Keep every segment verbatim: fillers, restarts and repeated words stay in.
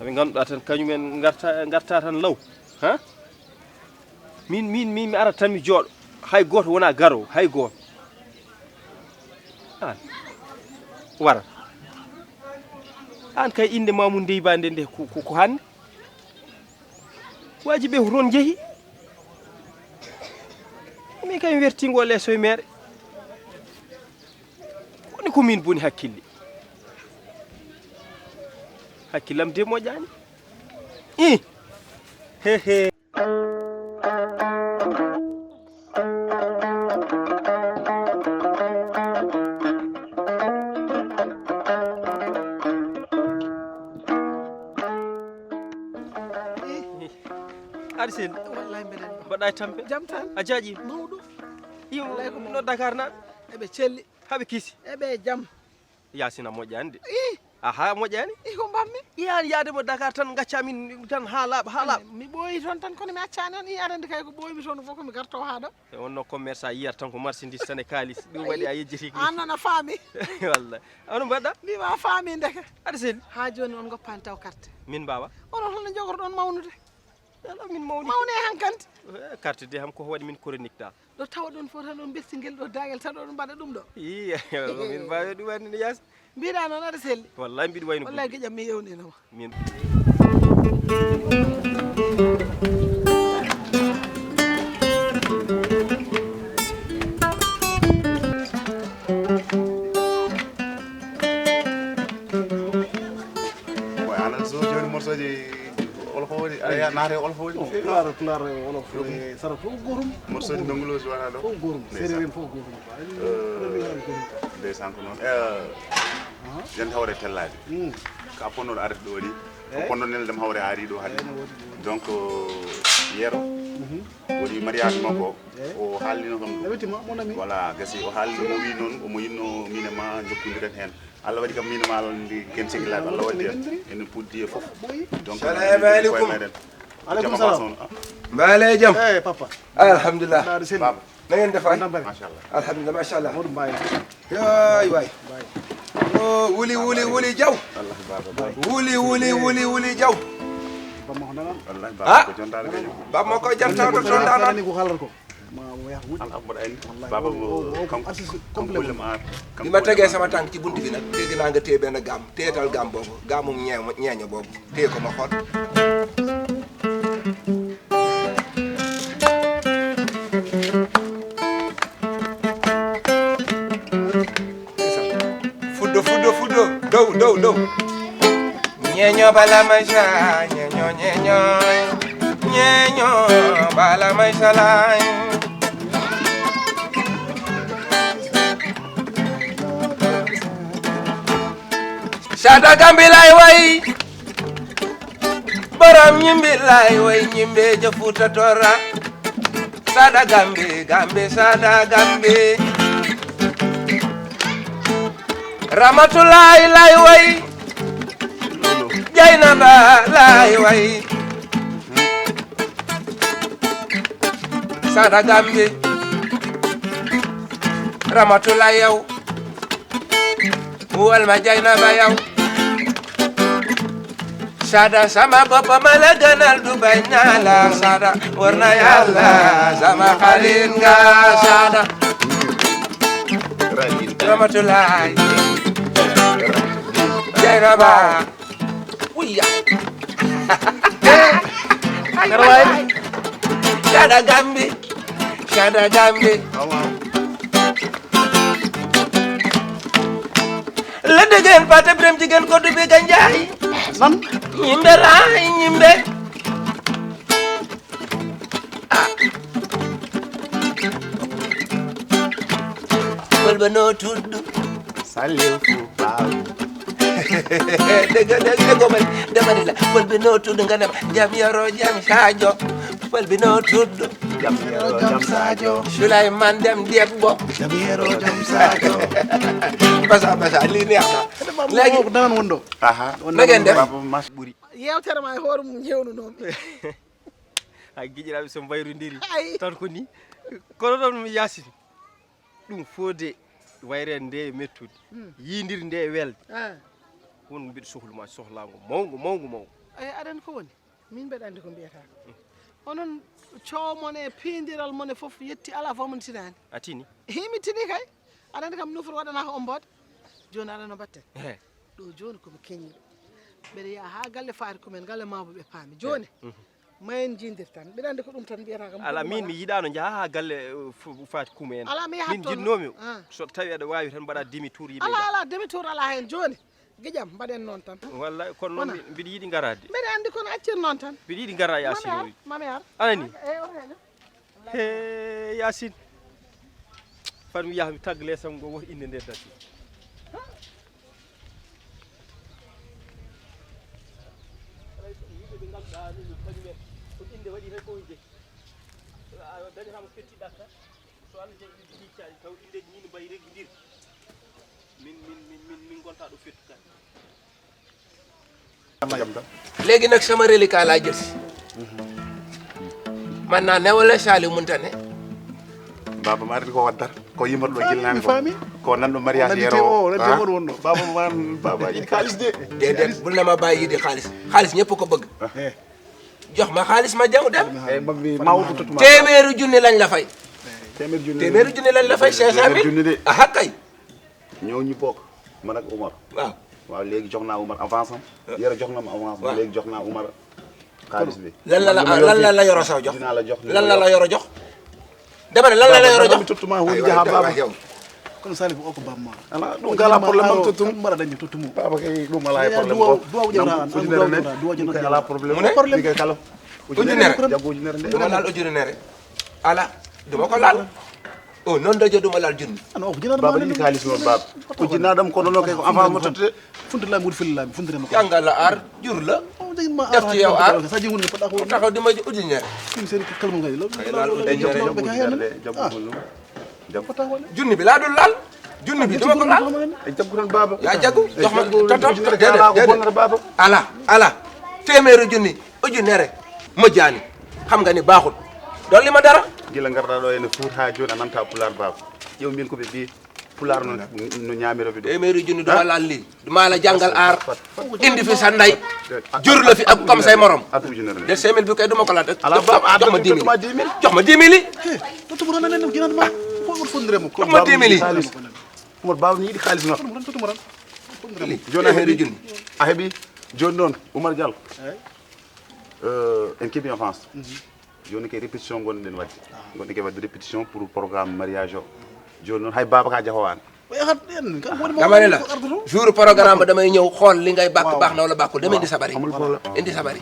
Ɓe ngannduɗaa tan, kañumen ngarta, ngarta tan law. Ha? Min, min, min, mi ara tan mi jooɗo. Hay gooto wonaa garoowo, hay gooto. Aan. Wara. Aan kay innde ma mum dey ba nde, nde ko, ko, ko hannde. Waaji ɓe ko toon njehi. Min kay mi wertii ngoo leeso e meere. Woni ko min boni hakkille. Hakkillam de moƴƴaani. Ih. He, he. Arsène. Wallahi mbeɗa anndi. Mbaɗɗa e tampere? Jam tan. A jaaƴiima? Mawɗo. Iyo, wallahi ko mawɗo. No Dakar naaɓe? Eɓe celli. Haɓe kiisi? Eɓe e jam. Yaasin a moƴƴaani de. Ih. Aha, moƴƴaani? Ih, ko mbaɗmi? Ih, aan yaade mo Dakar tan, ngacca min tan haa laaɓa, haa laaɓa. Mi ɓooyi toon tan, kono mi accaani on. Ih, aɗa anndi kay ko ɓooymi toon fof ko mi gartoo haa ɗo. E wonno commerçant yiyata tan ko marchandise tan e kaalis. Ɗum waɗi a yejjiti ko. Aan noon a faami. Wallahi. Hono mbaɗɗa? Mbima a faami ndeke. Aɗa selli? Haa jooni on ngoppaani taw carte. Min mbaawa? Onon holno njogorɗon mawnude? Ala min mawni. Mawni hankandi. Eh, carte de ham ko waɗi min chronique da. Ɗo tawa ɗon fof tan on mbesti ngel ɗo daagal tan on mbaɗa ɗum ɗo. Ii, min mbaawi ɗum waɗde no yaasi. Mbiɗa noon aɗa selli. Wallahi mbiɗa wayno. Wallahi gudde. Giƴam mi yewnino ma. Min. Boy, anan so joni morceau ji wolof o woni, a naate wolof o woni. Pulaar, pulaar e wolof e sara fof gotum. Morceau ji ndonguloji wona ɗo. Fof gotum. Ndeysaan. Seereer en fof gotum. Eh, ndeysaan ko noon. Eh, yen hawre tellaade. Mm. Ka ponnoɗo arde ɗo ni. Eh? Ko ponno nelde dem hawre ari ɗo hade. Eh, no wodi ɗum. Donc, eh, yero. Mhm. Woni mariage makko o. Eh? O haalino kam ɗum. Effectivement, mon ami. Voilà, gasi o haalino mo wi noon, omo yinno min e ma jokkondiren heen. Allah waɗi kam min e ma ndi ken sehilaɓe, Allah waɗi en. Enen puɗdi e fof. Donc, salamu aleykum. Aleykum salam. Mbaale jam. Eh, papa. Alhamdulillah. Mbaɗa selli. Baba. Na ngeen def waay? Machallah. Alhamdulillah, machallah. Modou Mbaye. Yaay waay. Mbaye. Oh, wuli, wuli, wuli, jaw. Allah, baba, baba. Wuli, wuli, wuli, wuli, jaw. Bamma ko danan. Allah, ah, baba, ko jontaade ko. Bamma ko jantaade to danan. Ko haalata ko. Ma o yaha wuɗi. An abbo ɗayni. Wallahi, baba o, mo o, o, kanko, assist kanko complet. Kulle ma, kanko. Bi ma tegee sama tànk ci bunt bi nag, dégg naa nga téye benn gaam, téyetal gaam boobu, gaamum ñeeño, ñeeño boobu, téye ko ma xool. Fuɗɗo, fuɗɗo, fuɗɗo, dow, dow, dow. Ñeeño bala maysa, ñeeño, ñeeño, ñeeño bala maysa laay. Sada Gambi laay way. Borom ñimbi laay way, ñimbe ja Fuuta Tooro. Sada Gambi, Gambi, Sada Gambi. Ramatulaay laay way. Jaynaba laay way. Sada Gambi. Ramatulaay yow. Wal ma Jaynaba yow. Sada sama bopp ma la gënal du bañ naa la. Sada war na Yàlla sama xarit nga. Sada. Ramatulaay. Baba. Uyya. Aɗa waawi. Caɗa Gambi. Caɗa Gambi. Ladde gen Pate Birem Jigen Koddu bi Ganjaay. Nan. Yimɓe raay yimɓe. Kolɓe no tuddu. Salifu Paaw. Dego dego dego man. Demani la. Kolɓe no tuddu ngana jam yaro jam sajo. Kolɓe no tuddu. Jam yaro jam sajo. Sulaiman dem debbo. Jam yaro jam sajo. Basa basa li neex na. Léegi ko danan wondo. Aha. Na ngeen def? Baba Mas ɓuri. Yewtere ma e hoore mum jewnunoomi. Hay giƴiraaɓe so mbayrondiri. Ay. Tan ko ni. Kono ɗon mi yaasini. Ɗum foode wayre nde mettude. Hmm. Yindir nde welde. Ah. Won mbiɗo sohlu ma sohlaango mawngo, mawngo, mawngo. Ay, aɗa anndi ko woni? Min mbeɗa anndi ko mbiyata ko. Onon coow mon e piindiral mon e fof yetti alaa fof mon tinaani. A tini? Himi tini kay. Aɗa anndi kam nufur waɗanaa ko omboode. Jooni aɗa no mbatten. He. Ɗo jooni ko mi keñiiɗo. Mbeɗa yaha haa galle Faari Kumen, galle Maabo ɓe paami. Jooni, mhm, ma en njiindir tan. Mbiɗa anndi ko ɗum tan mbiyata kam. Ala, min mi yiɗaano njaha haa galle, uh, fu-, Faati Kumen. Ala, mi yahat toon. Min njiɗnoomi o. Ah. So tawi aɗa waawi tan mbaɗa demi tour yimɓe. Ala, ala, demi tour ala heen. Jooni, giƴam, mbaɗen noon tan. Wallay, kono noon mi-, mbiɗa yiɗi ngaraade. Mbeɗa anndi kono accir noon tan. Mbiɗa yiɗi ngara, Yaasin. Mami ar, mami ar. Anani? Ah, eh, o heen. He, Yaasin. Fat mi yaha mi tagga leesam ngo woto innde nde dasi. Yimɓe ɓe ngannduɗaa ni no kañumen ko innde waɗi tan ko on jeyi. A dañataa mo fettiɗaa tan. So Allah jaɓi ɓe ɓiɗi caali taw indeeji ni no mbayi reggidir. Min, min, min, min, min ngontaa ɗo fettu tan. Léegi nag sama reliquat laa jël si. Man naa newale Saliou mënta ne. Baba ma arti ko waddar ko yimorɗo gilnango. Ko nanɗo mariage yero o. Baba man baba yiɗi xaalis de. Déedéet, bul ne ma bàyyi yiɗi xaalis. Xaalis ñëpp ko bëgg. Jox ma xaalis ma jaw dem. Téeméeri junni lañ la fay. Téeméeri junni lañ la fay, cinq cent mille. Aha kay. Ñëw ñu bokk man ak Umar. Waaw. Waaw, léegi jox naa Umar avance am. Yoro jox na ma avance bi. Léegi jox naa Umar xaalis bi. Lan la la, lan la la Yoro Sow jox? Dinaa la jox li ma la jox. Lan la la Yoro jox? Dama ne, lan la la Yoro jox? Tutuma woni jaha baba. Kono Salif o ko bamma. Ala ɗum kala problème am tuttum. Mbaɗa dañi tuttumo. Baba kay ɗum ala problème. Duwa duwa jara. Ujunere ne? Ɗum kay ala problème. Mu ne? Problème kay kala. Ujunere. Jago ujunere nde. Ɗum ala ujunere. Ala. Ɗum ko lal. O noon dajo ɗum alal junni. Baba ɗiɗi kaalis noon baba. Ko jinnaɗam kono noon kay ko avant mo totte. Funde laabi woni felle laabi funde rema. Janngal la ar jur la. Defti yow ar. Sa jinguni ko taxo. Taxo dima ujunere. Ɗum seri ko kalmo ngal. Kay lal ujunere. Junni bi laa ɗum lal. Junni bi duma ko lal. Ay jaggu tan baba. Ya jaggu jox ma toto. Ala ko bonnata baba. Ala ala. Téeméeri junni. Ujunere moƴƴaani. Xam nga ni baaxul. Dolli ma dara. Gila ngarɗa ɗo ene fuut haa jooni a nanta pulaar baaba. Ƴeew mbin ko ɓe mbi pulaar no, no ñaamira ɓe ɗum. Téeméeri junni duma laal lii. Duma la jàngal aar. Indi fi sa ndey. Jur la fi ak comme say morom. At ujunere ne. De cinq mille bi kay duma ko laal. Ala baaba jox ma dix mille. Jox ma dix mille yi. Tottu mo tan nen ginan ma. Ko won fondire mo. Jox ma dix mille yi. Umar baaba ni yiɗi xaalis ma. Tottu mo tan tottu mo tan. Jooni a heɓi junni. A heɓi jooni noon Umar Diallo. Eh, en keɓi avance. Jooni kay répétition ngonɗen waɗde. Ngonɗen kay waɗde répétition pour programme mariage o. Jooni noon hay baaba ka jahowaani. Damani la jour programme ba damay ñëw xool li ngay bàkk baax na wala bàkkul dama indi sabari. Indi sabari.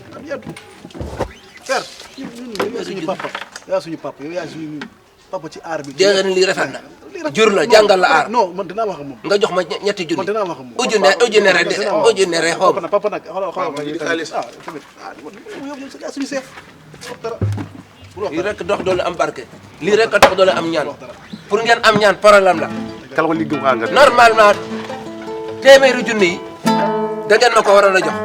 Père, ñun ñun yaay suñu papa. Yaay suñu papa, yow yaay suñu papa ci aar bi. Dégg nga ni lii rafet na. Jur la jàngal la aar. Non, man dinaa wax ak moom. Nga jox ma ñetti junni. Man dinaa wax ak moom. Ujunere ujunere de ujunere xob. Papa nag xoolal xoolal xaalis. Ah, tamit. Ah, yow yow yaa suñu chef. Lii rek dox doole am barke. Lii rek dox doole am ñaan. Pour ngeen am ñaan problème la. Kala ko liggum ka ngal. Normalement téeméeri junni yi da ngeen ma ko waroon a jox.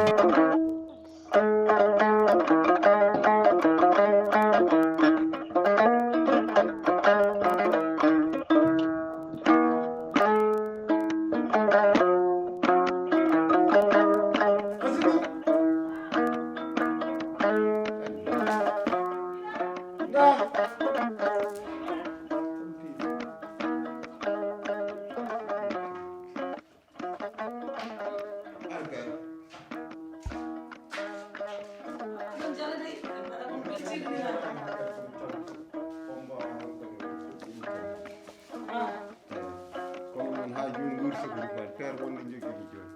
Feere wonde jogiiɗo jooni.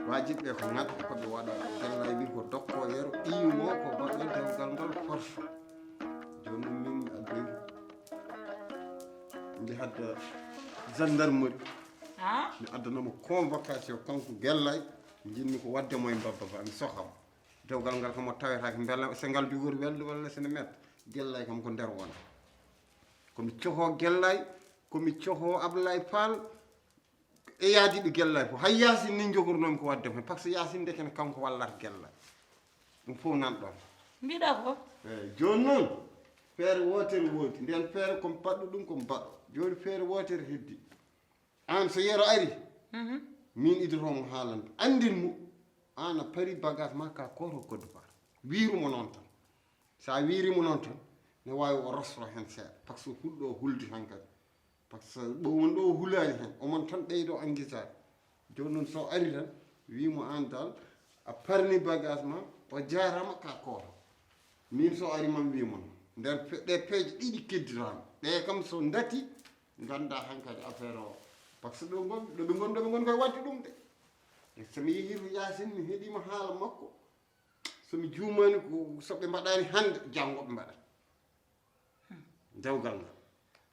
Waajibɓe ko ŋat ko ɓe waɗa. Gellay wi ko dokko yero ɓiyumo ko baɗɗo dewgal ngal force. Jooni min mi addoyi nde hadda gendarmerie. Mi addanamo convocation kanko Gellay. Jinmi ko wadde mo e mbabba ba mi sohamo. Dewgal ngal kam o tawetaake mbela so ngal jogori welde walla sene metta. Gellay kam ko nder wona. Komi coho Gellay, komi coho Ablaye Fall. E yaadiiɓe Gellay fof, hay Yaasin ni njogornoomi ko waɗde mo heen, par ce que Yaasin ndeken kanko wallata Gellay. Ɗum fof nan ɗoon. Mbiɗa ko? Eeyi, jooni noon, feere wootere woodi. Ndeen feere ko mi paɗɗo ɗum ko mi baɗo. Jooni feere wootere heddi. Aan so yero ari, min idotoo mo haalande. Anndin mo, aan a pari bagage ma ka kooto Côte d'Ivoire. Wiiru mo noon tan. So a wiiri mo noon tan, ne waawi o rosro heen seeɗa. Par ce que hulɗo o huldi hankadi. Par ce que ɗo won ɗo o hulaani heen, omon tan ɓeydo angisaade. Jooni noon so ari tan, wii mo aan dal, a parni bagage ma, o jaarama ka kooto. Min so ari man wii mon, nder pe- ɗe peeje ɗiɗi keddirano. Ɗe kam so ndati, ngannda hankadi affaire o. Par ce que ɗo ngon, ɗo ɓe ngon, ɗo ɓe ngon koye waɗde ɗum de. E so mi yehi to Yaasin, mi heɗima haala makko. So mi juumani ko so ɓe mbaɗani hannde, janngo ɓe mbaɗat. Dewgal ngal.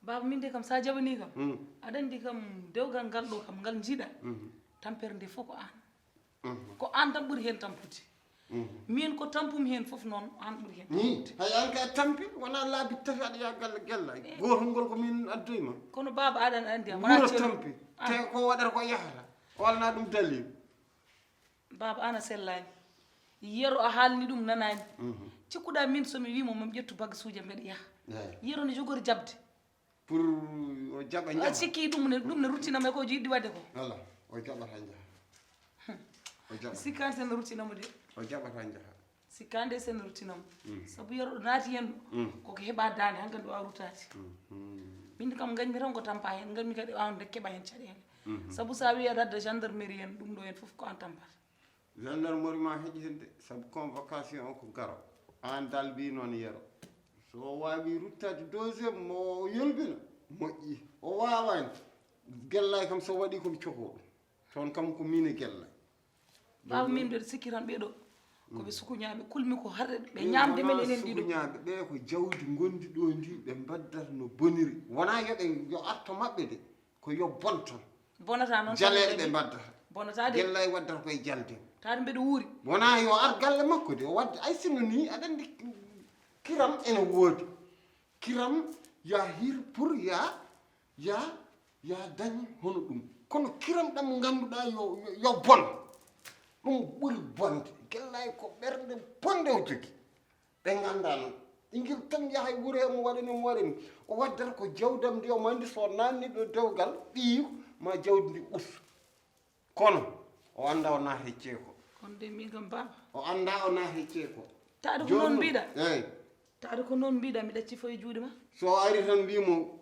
Baaba, min de kam, sa jaɓani kam, aɗa anndi kam, dewgal ngal ɗo kam, ngal njiɗa. Tampere nde fof ko aan. Ko aan tan ɓuri heen tampude. Min ko tampumi heen fof noon, aan ɓuri heen tampude. Hay aan ka tampi, wona laabi tati aɗa yaha galle Gellay. Gootol ngol ko min addoyi ma. Kono baaba, aɗa anndi am, wona tampi. Te ko waɗata ko yahata. O alana ɗum dalil. Baaba, aan a sellaani. Yero a haalni ɗum nanaani. Cikkuɗa min so mi wii mo, mami ƴettu bagasuuji am mbeɗa yaha. Yero ne jogori jaɓde. Pour o jaɓa a jaɓa. Sikki ɗum ne, ɗum ne ruttina mo e ko yiɗi waɗde ko. Ala, o jaɓata jaha. O jaɓata. Sikkaani sen ruttina mo de. O jaɓata jaha. Sikkaani de sen ruttina mo. Sabu yero ɗo naati heen ɗo. Koko heɓa daande, hankadi o a rutaade. Min kam ngañmi tan ko tampa heen, ngañmi kadi o an keɓa heen caɗeele. Sabu sa wii aɗa adda gendarmerie en, ɗum ɗo en fof ko an tampata. Gendarmerie ma heƴi heen de, sabu convocation o ko garo. Aan dal mbi noon yero. So o waawi ruttaade deuxième, mo yolbina, moƴƴi. O waawaani. Gellay kam so waɗi ko mi cohoo ɗum. Toon kam ko min e Gellay. Baaba, min mbeɗa sikki tan ɓee ɗo ko ɓe sukuñaaɓe, kulmi ko harde ɓe ñaamde men enen ɗiɗo. Sukuñaaɓe ɓe ko jawdi ngondi ɗo ndi ɓe mbaddata no boniri. Wona yo ɓe, yo arto maɓɓe de, ko yo bon tan. Bonata noon. Jaleeɗe ɓe mbaddata. Bonata de. Gellay waddata koye jalde. Taade mbeɗa wuuri. Wona yo ar galle makko de, o wadde ay sinno ni, aɗa anndi kiram ene woodi. Kiram ya hir pour ya, ya, ya dañ hono ɗum. Kono kiram ɗam ngannduɗaa yo, yo, yo bon. Ɗum ɓuri bonde. Gellay ko ɓernde bonde o jogi. Ɓe ngannda noon. Ɓinngel tan yaha e wuro he mo waɗani, mo waɗani. O waddata ko jawdam ndi, o mandi so naanni ɗo dewgal, ɓiyu ma jawdi ndi us. Kono o annda o naata e ceeko. Kono de min kam baaba. O annda o naata e ceeko. Taade ko noon mbiɗa. Eeyi. Taade ko noon mbiɗa, mbiɗa cifo e juuɗe ma. So o ari tan mbi mo,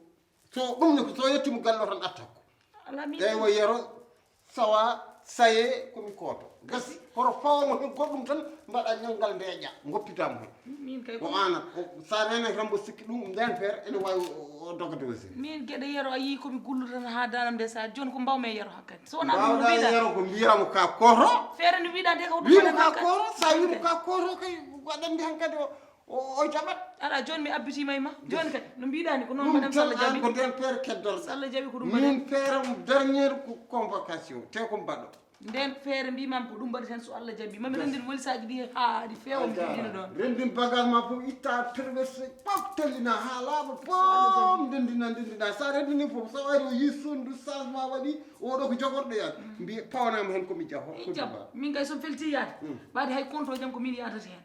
so ɗum ne ko so yetti mo galle o tan attaque. Ala min. Eeyi, o yero, sawa, saye, ko mi kooto. Gasi, horo fawa mo heen goɗɗum tan, mbaɗa ñanngal ndeeƴa, ngoppita mo heen. Min kay ko. O ana, o, sa rene tan mbo sikki ɗum, ndeen feere, ene waawi o, o, o dogde aussi. Min geɗe yero a yii ko mi gullude tan haa danam nde sa jooni ko mbawmi e yero hakkadi. So wonaa ɗum no mbiɗa. Yero ko mbiya mo ka kooto. Feere nde mbiɗa nde ko ɗum. Wi mo ka kooto, sa wi mo ka kooto kay waɗande hankadi o, o, o jaɓat. Ala jooni mi abbitiima e ma. Jooni kay no mbiɗa ni ko noon mbaɗam so Allah jaɓi. Ko ndeen feere keddor. So Allah jaɓi ko ɗum mbaɗam. Min feere dernière convocation te ko mbaɗo. Ndeen feere mbimam ko ɗum mbaɗaten so Allah jaɓi. Mami renndin walisaaji ɗi haa ɗi feewa mi joɗɗina ɗoon. Renndin bagage ma fof itta traverse pop tellina haa laaɓa pom ndenndina ndenndina. So a renndini fof so ari o yii sunndu changement waɗi oɗo ko jogorɗo yaade. Mbi pawanama heen ko mi jaho. Jam min kay so felti yaade. Ɓaade hay compte o jam ko min yaadata heen.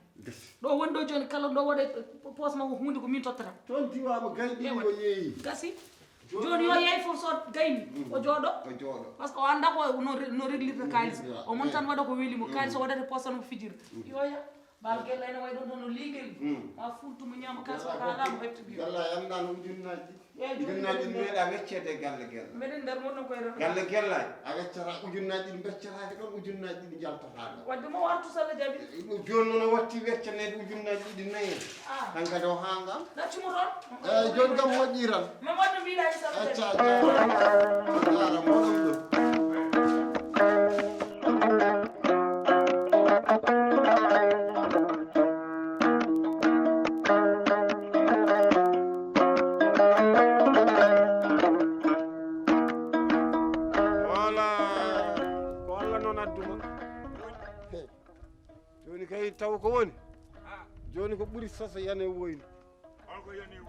Ɗo woni ɗo jooni kala ɗo waɗe poos makko huunde ko min tottata. Toon diwaama gayɗi o yeeyi. Gasi. Jooni yo yeey fof so gayni o jooɗo. O jooɗo. Par ce que o annda ko no re- no reglirta kaalis. O mon tan waɗa ko weli mo kaalis o waɗata poos tan ko fijira. Yo ya. Baal gella ene wayi ɗon tan no liigel. Ma fultu mo ñaama kaalis o kaalaama heɓta biyo. Gella yamɗaano ujunnaaji ɗiɗi. Ujunnaaji ɗiɗi meeɗa wecceede e galle gella. Mbeɗen nder mon ɗon koye rewɓe. Galle gella a weccata ujunnaaji ɗiɗi mbeccataake ɗon ujunnaaji ɗiɗi njaltataa ɗon. Wadde mo artu so Allah jaɓi. Ɗum jooni noon o watti weccaneede ujunnaaji ɗiɗi nayi. Tan kadi o haanga. Ɗaccu mo toon. Eeyi jooni kam moƴƴi tan. Ma waɗ no mbiɗa ni so Allah jaɓi. Acca a jaaraama. A jaaraama. Nadduma. He. Jooni kay taw ko woni. Jooni ko ɓuri soso yane woyni.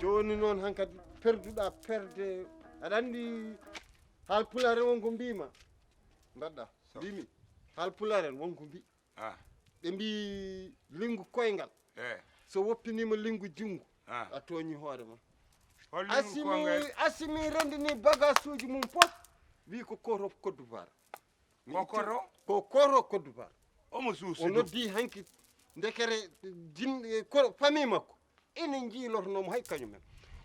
Jooni noon hankadi perduɗa perde. Aɗa anndi haal pulaar en won ko mbima. Mbaɗɗa. Mbimi haal pulaar en won ko mbi. Ah. Ɓe mbi linngu koyngal. Eh. So woppinima linngu junngo. Ah. A tooñi hoore ma. Hol linngu koyngal? Asimi, Asimi renndini bagasuuji mum fof. Wi ko Koro Côte d'Ivoire. Ko Koro? Ko Koro Côte d'Ivoire. Omo suusi. O noddi hanki ndekere jin-, eh, ko famille makko. Ene njiilornoomo hay kañum en.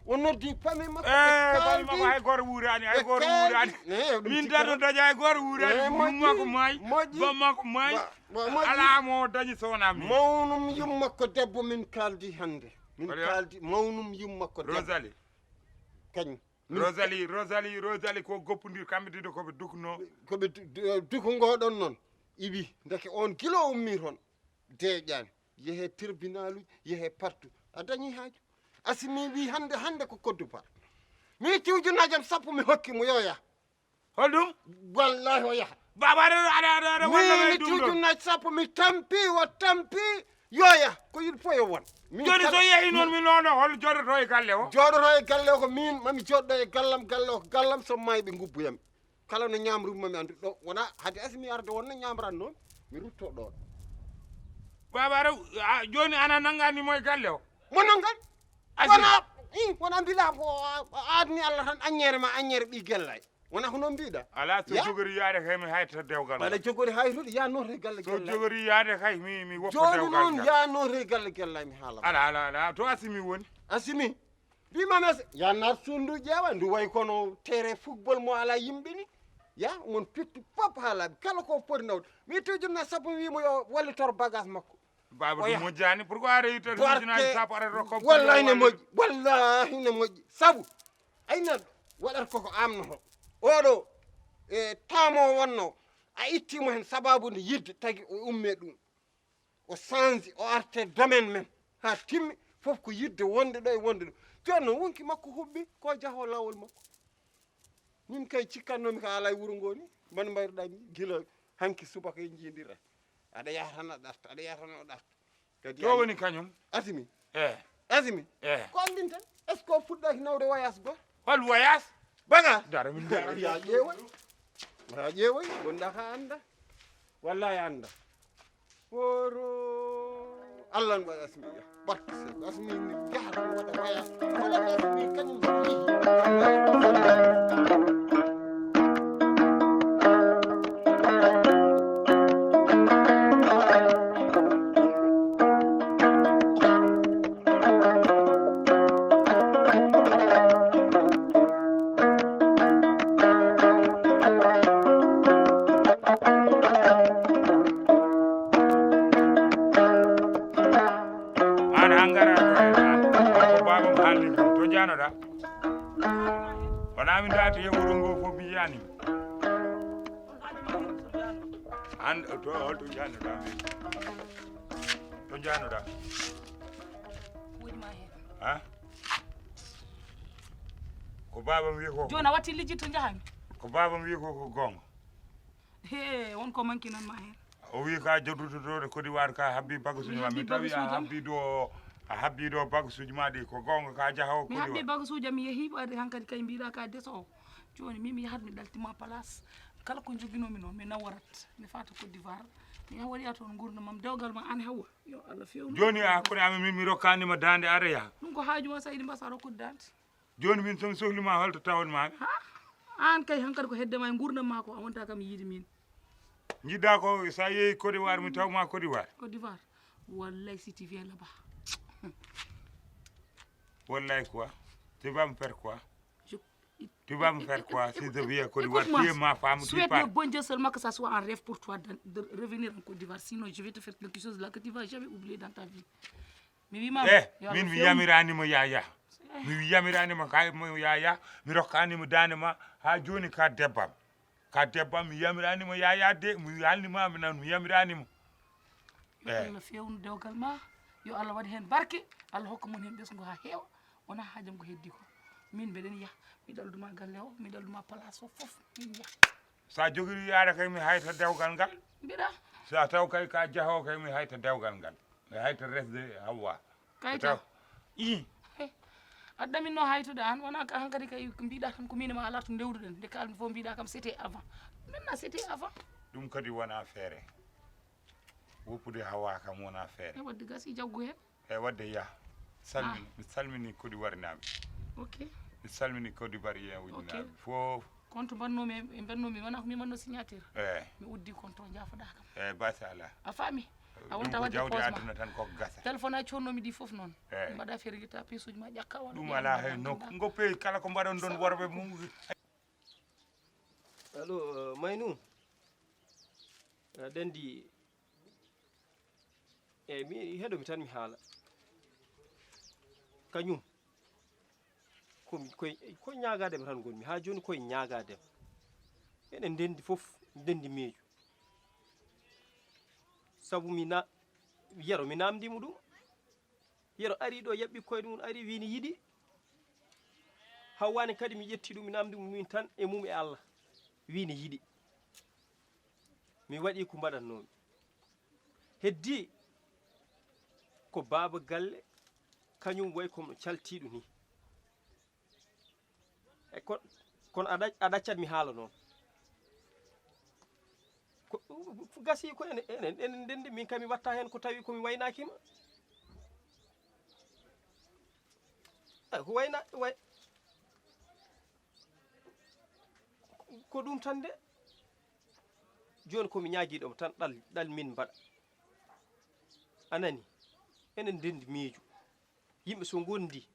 O noddi famille makko, ɓe eh, famille makko kaaldi, hay gooto wuuraani, hay ɓe gooto kaaldi. Wuuraani. Eh, ɗum min cikka dano tan. Daña hay gooto wuuraani. Eh, ko moƴƴi, yumma ko maayi, moƴƴi. Bamma ko maayi. Ba-, ba-, moƴƴi. Alaa mo dañi so wonaa min. Mawnum yumma ko debbo min kaaldi hannde. Min kaaldi, mawnum yumma ko debbo. Rosalie. Kañum. Min Rosalie, Rosalie, Rosalie ko goppudir kamɓe ɗiɗo ko ɓe dukno. Ko ɓe du-, du-, duko ngoɗon noon. Iwi, ndeke on gila o ummi toon. Deeƴaani. Yehe tribunal uji, yehe partout. A dañi haaju. Asimi wi hannde, hannde ko Côte d'Ivoire. Mi itti ujunnaaje am sappo mi hokki mo yo yah. Holɗum? Wallahi o yaha. Baba aɗa, aɗa, aɗa, aɗa walla min ɗum ɗo. Itti ujunnaaje sappo mi tampi, o tampi, yo yah. Ko yiɗi fof yo won. Min jooni kala so yehi noon mi noon, hol jooɗoto e galle o? Jooɗoto e galle o ko min, mami jooɗɗo e gallam, galle o ko gallam, so maayi ɓe ngubbuyam. Kala no ñaamrumi mami anndu ɗo, wona hade Asimi arde wonno ñaamran noon, mi rutto ɗoon. Baba aɗa, a, jooni ana nanngani mo e galle o? Mo nanngan? Asimi. Wona, i, wona mbila ko a, a adni Allah tan aññeere ma, aññeere ɓi gellay. Wona ko noon mbiɗa? Alaa, so jogori yaade kay mi hayta dewgal. Mbaɗa jogori haytude, ya nooto e galle gellay. So jogori yaade kay mi, mi woppa dewgal. Jooni noon ya nooto e galle gellay mi haala. Alaa, alaa, alaa, to Asimi woni. Asimi. Mbimami, ya naat suudu ndu ƴeewa, ndu wayi kono terrain football mo alaa yimɓe ni. Ya, mon pitti fof haa laaɓi, kala ko foti nawde. Mi itti ujunnaaje sappo, mi wiimo yo wallitor bagage makko. Baba ɗum moƴƴaani, pourquoi a rewi tan ujunnaaje sappo aɗa rokka? Wallahi ne moƴƴi, wallahi ne moƴƴi. Sabu, ay neɗɗo waɗata koko amnoto. Oɗo, e, tamo wonno, a ittimo hen sababu nde yidde tagi o umme ɗum. O sanji, o arte domaine men. Haa timmi, fof ko yidde wonde ɗo e wonde ɗo. Jooni noon wonki makko huɓɓi, ko jaho laawol makko. Min kay cikkatnoomi ka alaa e wuro ngo ni. Mbaɗ mbayruɗaa ni, gila hanki subaka en njiidira. Aɗa yaha tan a ɗarta, aɗa yaha tan a ɗarta. Kadi to woni kañum? Asimi. Eh. Asimi. Eh. Ko anndinten? Est-ce que o fuɗɗaaki nawde voyage goo? Hol voyage? Baga. Dara min dara. Ya ƴeewoy. Ya ƴeewoy, wonda ka annda. Wallahi annda. Woro. Allah no waɗi Asimi ya. Barke Seeɗa. Asimi mi yahata mi waɗa voyage. Wala Asimi kañum. An hangara ko baaba mo haalni ɗum to janoɗa. Wona min da to yewuro ngo fof mi yani. An to hol to janoɗa min. To janoɗa. Woni ma hen. Ha? Ko baaba mi wi ko. Joni a watti lijji to jahami. Ko baaba mi wi ko ko gonga. He, won ko manki nan ma hen. O wi ka joddude to de Côte d'Ivoire ka habbi bagasuji ma. Mi tawi a habbi do, a habbi do bagasuji ma ɗi ko gonga ka jaha o Côte d'Ivoire. Mi habbi bagasuji am mi yehi ɓaade hankadi kay mbiɗa ka deso o. Joni min mi yahat mi ɗaltima place. Kala ko joguinomi noon mi nawarat. Mi fata Côte d'Ivoire. Mi yaha waɗi toon gurdam am dewgal ma an Hawwa. Yo Allah fewnu. Joni a koni ami min mi rokkani ma dande aɗa yaha. Ɗum ko haaju ma sa yiɗi mbasa rokkude dande. Joni min somi sohli ma holto tawon ma? Ha? An kay hankadi ko hedde ma e gurdam ma ko a wonta kam yiide min. Jiɗɗa ko sa yehi Côte d'Ivoire mi taw ma Côte d'Ivoire. Côte d'Ivoire. Wallahi si tu viens là-bas. Wallahi quoi? Tu vas me faire quoi? Je Tu vas me faire quoi si je viens Côte d'Ivoire? Écoute-moi. Tu es ma femme, tu pars. Souhaite le bon Dieu seulement que ça soit un rêve pour toi de, de revenir en Côte d'Ivoire. Sinon, je vais te faire quelque chose là que tu vas jamais oublier dans ta vie. Mi wima eh, yo Allah min mi few. Yamirani mo yaya. Mi yamirani mo kay mo yaya. Mi rokkani mo dande ma ha joni ka debbam. Ka debbam mi yamirani mo yaya de, mi halni ma mi nan mi yamirani mo. Yo eh. Allah fewnu dewgal ma. Yo Allah waɗ hen barke. Allah hokka mon hen ɓesngu ha heewa. Wona haajam ko heddi ko. Min mbeɗen yaha. Mi ɗalduma galle o, mi ɗalduma place o fof. Min yaha. Sa jogiri yaade kay mi hayta dewgal ngal. Mbiɗa. So a taw kay ka jahoo kay mi hayta dewgal ngal. Mi hayta resde Hawwa. Kayta. I. Aɗa ɗaminno haytude aan wona ka hankadi kay mbiɗa tan ko min e ma alaa to ndewruɗen nde kalmi fof mbiɗa kam c'était avant. Maintenant c'était avant. Ɗum kadi wona feere. Woppude Hawwa kam wona feere. E wadde gasi jaggu heen. E wadde yah. Salmin, mi salmini kodi warinaaɓe. Ok. Mi salmini kodi bariyen wujinaaɓe fof. Compte mbannoomi e mbannoomi wonaa ko mi mbannoo signature. Eeyi. Mi uddii compte o njaafoɗaa kam. Eeyi basi alaa. A faami? A wonta waɗde jawdi aduna tan koko gasa. Téléphone aji codnoomi ɗi fof noon. Eeyi. Mbaɗa feere yetta piisuuji ma ƴakka walla. Ɗum alaa hay nokku ngo peyi kala ko mbaɗon ɗon worɓe mum. Allo Maynu. Aɗa anndi. Eeyi mi heɗomi tan mi haala. Kañum. Komi koye koye ñaagaade mo tan ngonmi haa jooni koye ñaagaade mo. Eɗen ndenndi fof ndenndi miijo. Sabu mi na yero mi naamndii mo ɗum. Yero arii ɗo yaɓɓi koyɗe mum arii wii ne yiɗi. Hawwaani kadi mi ƴetti ɗum mi naamndii mo min tan e mum e Allah. Wii ne yiɗi. Mi waɗii ko mbaɗatnoomi. Heddii ko baaba galle kañum wayi kono caltiiɗo nii. E kon kono a ɗaccat mi haala noon. Ko gasii ko enen enen enen ndenndi min kam mi watta heen ko tawi ko mi waynaaki ma. Eyi ko wayna way ko ɗum tan de. Jooni ko mi ñaagiiɗo ma tan ɗal ɗal min mbaɗa. A nanii? Enen ndenndi miijo. Yimɓe so ngondi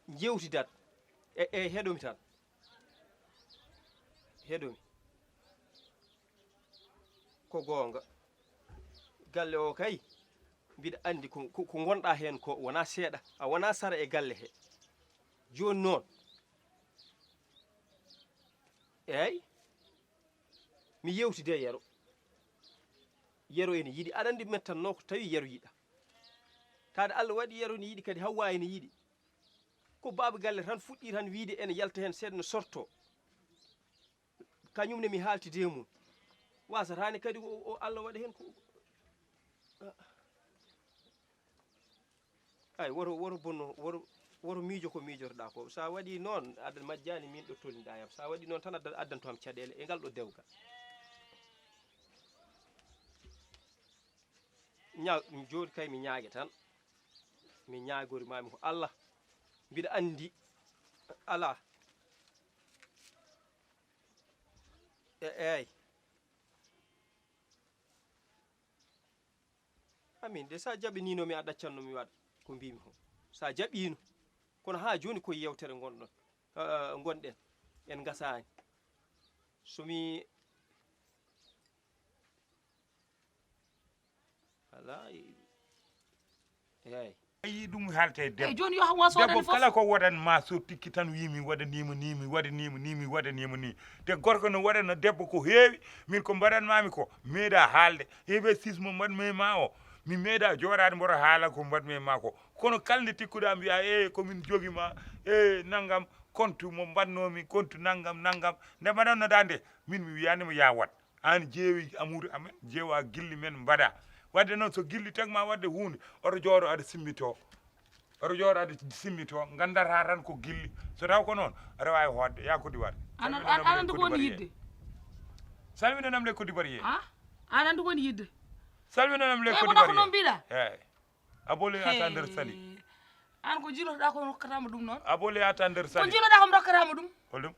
njewtidat e e heɗomi tan heɗomi ko goonga galle o kay mbiɗa anndi ko ko ngonɗa heen ko wona seeɗa a wona sara e galle he jooni noon eey mi yewtide e yero yero ene yiɗi aɗa anndi mettanno ko tawi yero yiɗa Taade Allah waɗi yero ne yiɗi kadi Hawwa ene yiɗi. Ko baaba galle tan fuɗɗii tan wiyde ene yalta heen seeɗa ne sortoo. Kañum ne mi haaltidi e mum. Waasataani kadi o o Allah waɗa heen ko. Ay woto woto bonno woto woto miijo ko miijotoɗaa ko so a waɗii noon aɗa majjaani miin ɗo tolniɗaa yam so a waɗii noon tan addan addanto am caɗeele e ngal ɗo dewgal. Ña jooni kay mi ñaage tan mi ñaagori mami ko Allah mbiɗa anndi alaa e eey amin de sa jaɓinino mi a ɗaccanno mi waɗa ko mbimi ko sa jaɓino kono ha joni ko yewtere gonɗon gonɗen en gasani somi Alaa eey. A yii ɗum haalte e debbo. Eey jooni yo hawwa soodani fof. Debbo kala ko waɗan ma so tikki tan wii mi waɗaniima ni mi waɗaniima ni mi waɗaniima ni. Te gorko no waɗana debbo ko heewi min ko mbaɗan maami ko meeɗa haalde. Investissement mbaɗmi e ma o mi meeɗa jooɗaade mboɗo haala ko mbaɗmi e ma ko. Kono kala nde tikkuɗa mbiya e ko min jogi ma e nanngam compte mo mbaɗnoomi compte nanngam nanngam nde mbaɗannoɗa nde min mi wiyaanima ya waɗ. Aan jeewi amuuri amen jeewa gilli men mbaɗa waɗde noon so gilli tagma waɗde huunde oto jooɗo aɗa simmito oto jooɗo aɗa simmito nganndata tan ko gilli so taw ko noon aɗa waawi hootde ya kodiwar aɗa anndi ko woni yidde salminanam le kodiwar ye aɗa anndi ko woni yidde salminanam le kodiwar ye eyi A bole ata nder sali. An ko jilotoɗa ko rokkatama ɗum noon. A bole ata nder sali. Ko jiloɗa ko rokkatama ɗum. Hol ɗum?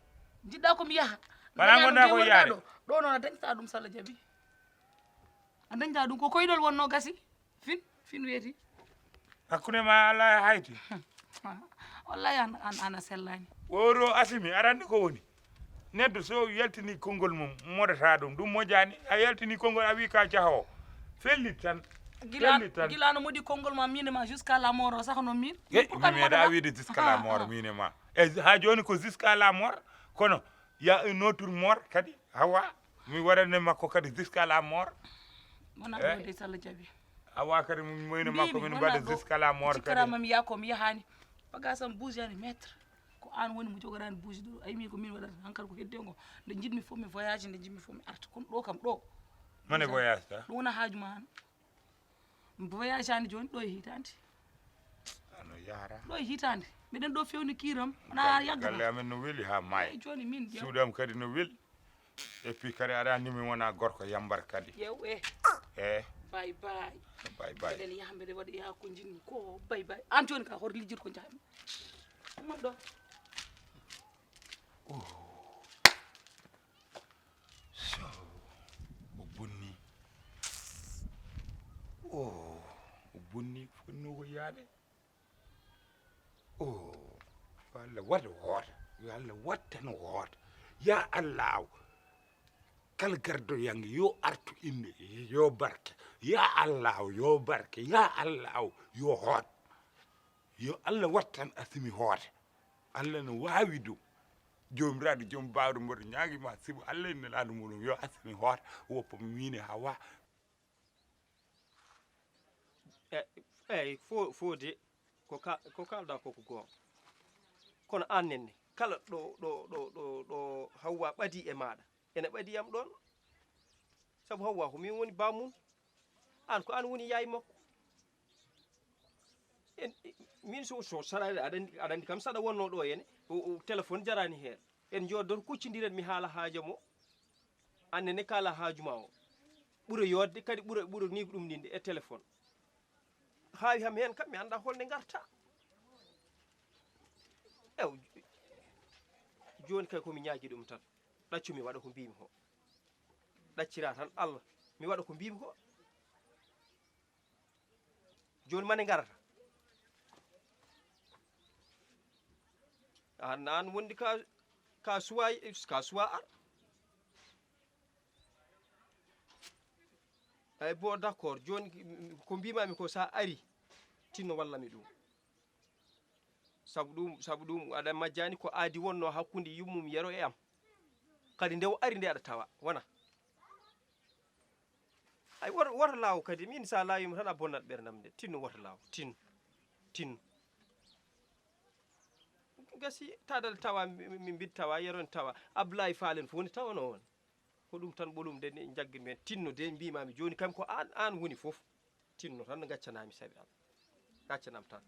Jiɗɗa ko mi yaha. Wala gonda ko yaade. Ɗo noon a dañta ɗum salla jaɓi. A dañta ɗum ko koyɗol wonno gasi. Fin fin weeti. Hakkunde ma Allah hayti. Wallahi an an ana sellani. Woro asimi aɗa anndi ko woni. Neɗɗo so yaltini konngol mum moɗata ɗum ɗum moƴaani a yaltini konngol a wii ka jaha o fellit tan fellit tan gila no moɗi konngol ma min e ma jusqu'à la mort o saka noon min mi meeɗa wiide jusqu'à la mort min e ma e haa jooni ko jusqu'à la mort kono y a une autre mort kadi hawa mi waɗane makko kadi jusqu'à la mort wona ɗo de salla jaɓi hawa kadi moyne makko min mbaɗa jusqu'à la mort kadi mi yaha ko mi yahaani bagasam bougani maître ko aan woni mo jogoraani buuji ɗo a yimi ko min waɗata hankadi ko heddi ngo nde jiɗmi fof mi voyage nde jiɗmi fof mi arta kono ɗo kam ɗo Mane voyage ta? Ɗum wona haaju ma an. Voyage ani jooni ɗo e hitaande. Ano yahata. Ɗo e hitaande. Miɗen ɗo fewni kiiram. Wona yagga. Galle amen no weli ha maayi. Jooni min. Suudu am kadi no weli. Et puis kadi aɗa anndi mi wona gorko yambar kadi. Yew e. E. Bay bay. Bay bay. Eɗen yaha mbeɗe waɗi yaha ko njinmi ko bay bay. An jooni ka hoto lijjir ko njahmi. Ummat ɗo. Oh. So o bonni o o bonni fonnoo ko yaade o yo allah wat hoota yo allah wattan hoota ya allahu kala gardo yange yo artu inde yo barke ya allahu yo barke ya allahu yo hoot yo allah wattan asimi hoota Allah no waawi ɗum. Joomiraaɗo joom baawɗo mboɗo ñaagii ma sibu Allah e nelaaɗo muɗum yo asani hoota woppa miine hawa. Eyi fo fo de ko ka ko kalɗa ko ko goonga kono aan nenne kala ɗo ɗo ɗo ɗo ɗo hawwa ɓadii e maaɗa ene ɓadii am ɗoon sabu hawwa ko miin woni baam mum aan ko aan woni yaay makko en min so so saɗa aɗa anndi aɗa anndi kam saɗa wonnoo ɗo hene o- o- téléphone jaraani heen en njooddor kuccondiren mi haala haaju am o aan nenne kaala haaju ma o ɓura yooɗde kadi ɓura ɓura ni ɗum ninde e téléphone haawi ham heen kam mi annda holnde ngarta ew jooni kay komi ñaagi ɗum tan ɗaccu mi waɗa ko mbimi ko ɗaccira tan allah mi waɗa ko mbimi ko jooni mane ngarata an an wondi ka ka suwa ka suwa ar eyi bon d' accord jooni ko mbimami ko sa ari tinno wallami ɗum sabu ɗum sabu ɗum aɗa majjani ko aadi wonno hakkunde yummum yero e am kadi nde o ari nde aɗa tawa wona ay woto woto laawo kadi min sa laawima tan a bonnat ɓerdam de tinno woto laawo tin tin gasi tadal tawa min mbiɗa tawa yeron tawa ablaye falen fof ne tawano on ko ɗum tan ɓolum de jaggir men tinno de mbimami joni kam ko an an woni fof tinno tan gaccanami saabi allah gaccanam tan